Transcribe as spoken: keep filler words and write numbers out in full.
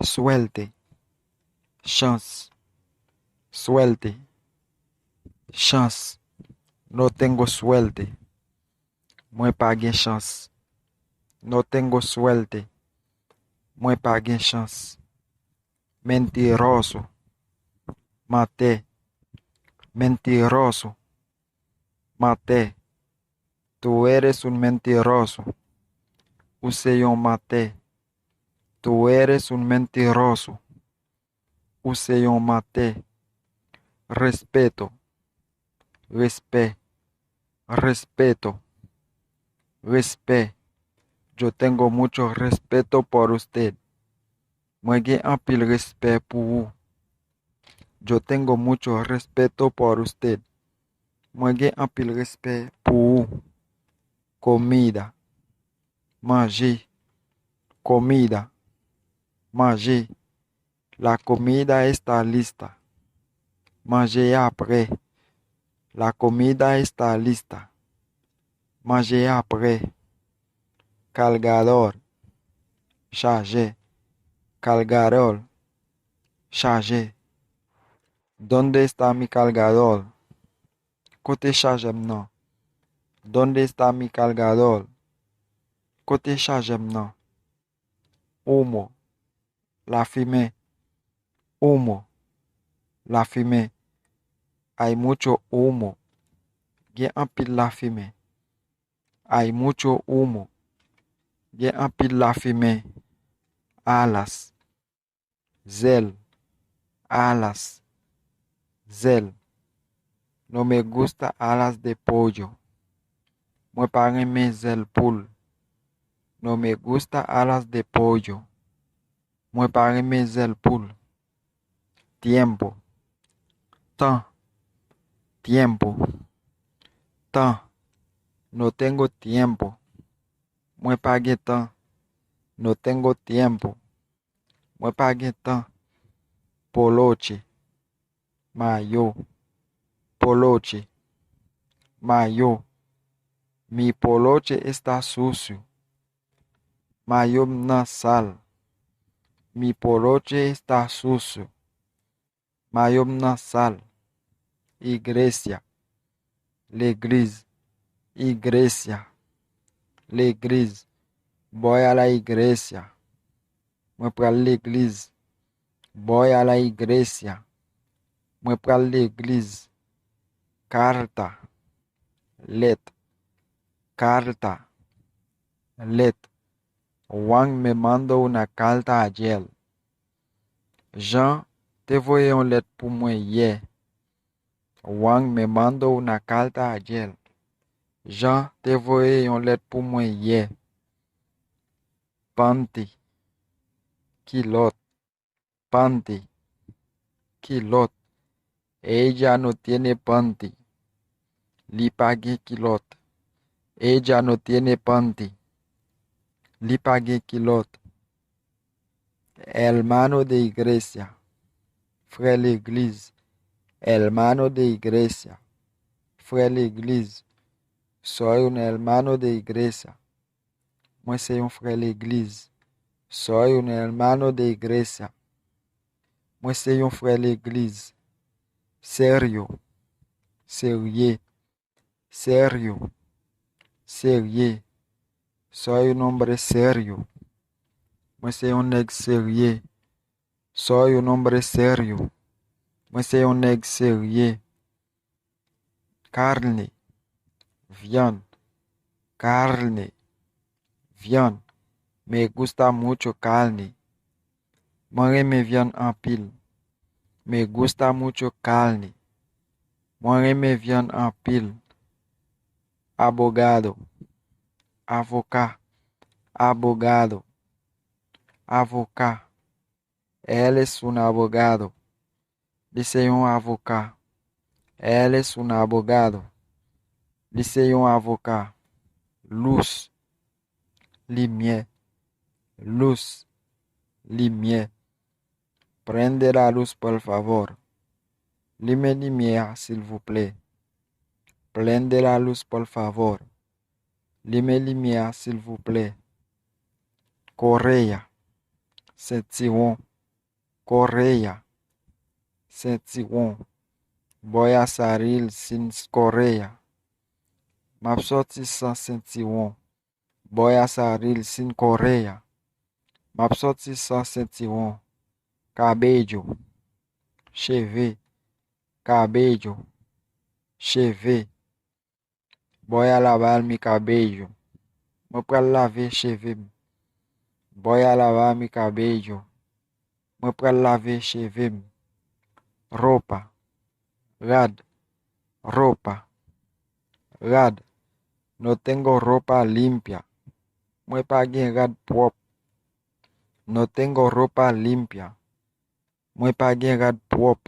Suerte. Chans. Suerte. Chans. No tengo suerte. Mwen pa gen chans. No tengo suerte. Mwen pa gen chans. Mentiroso. Mantè. Mentiroso. Mantè. Tú eres un mentiroso. Ou se yon mantè. Tú eres un mentiroso. Ou se yon mantè. Respeto. Respè. Respeto. Respè. Yo tengo mucho respeto por usted. Mwen gen anpil respè pou ou. Yo tengo mucho respeto por usted. Mwen gen anpil respè pou ou. Comida. Manje. Comida. Manje. La comida está lista. Manje a prè. La comida está lista. Manje a prè. Cargador. Chajè. Cargador. Chajè. ¿Dónde está mi cargador? Kote chajè m nan? ¿Dónde está mi cargador? Kote chajè m nan? Humo. Lafimen. Humo. Lafimen. Hay mucho humo. Gen anpil lafimen. Hay mucho humo. Gen anpil lafimen. Alas. Zèl. Alas. Zèl. No me gusta alas de pollo. Mwen pa renmen zèl poul. No me gusta alas de pollo. Mwen pa renmen zèl poul. Tiempo. Tan. Tiempo. Tan. No tengo tiempo. Mwen pa gen tan. No tengo tiempo. Mwen pa gen tan. Poloche. Mayo. Poloche. Mayo. Mi poloche está sucio. Mayo m nan sal. Mi poloche está sucio. Mayo m nan sal. Iglesia. Legliz. Iglesia. Legliz. Voy a la iglesia. Mwen pral legliz. Voy a la iglesia. Mwen pral legliz. Carta. Lèt. Carta. Lèt. Juan me mandó una carta ayer. Jan te voye yon lèt pou mwen yè. Juan me mandó una carta ayer. Jan te voye yon lèt pou mwen yè. Panty. Kilòt. Panty. Kilòt. Ella no tiene panty. Li pa gen kilòt. Ella no tiene panty. Li pa gen kilòt. Hermano de iglesia. Frè legliz. Hermano de iglesia. Frè legliz. Soy un hermano de iglesia. Mwen se yon frè legliz. Soy un hermano de iglesia. Mwen se yon frè legliz. Serio. Serye. Serio. Serye. Soy un hombre serio. Mwen se yon nèg serye. Soy un hombre serio. Mwen se yon nèg serye. Carne. Vyann. Carne. Vyann. Me gusta mucho carne. Mwen renmen vyann anpil. Me gusta mucho carne. Mwen renmen vyann anpil. Abogado. Avoka. Abogado. Avoka. Él es un abogado. Li se yon avoka. Él es un abogado. Li se yon avoka. Lous. Limyè. Lous. Limyè. Prende la luz, por favor. Limen limyè a, silvouplè. Prende la luz, por favor. Limen limyè a, silvouplè. Correa. Sentiwon. Correa. Sentiwon. Voy a salir sin correa. M ap sòti san sentiwon. Voy a salir sin correa. M ap sòti san sentiwon. Cabello. Cheve. Cabello. Cheve. Voy a lavar mi cabello. Mwen pral lave cheve m. Voy a lavar mi cabello. Mwen pral lave cheve m. Ropa. Rad. Ropa. Rad. No tengo ropa limpia. Mwen pa gen rad pwòp. No tengo ropa limpia. Mwen pa gen rad pwòp.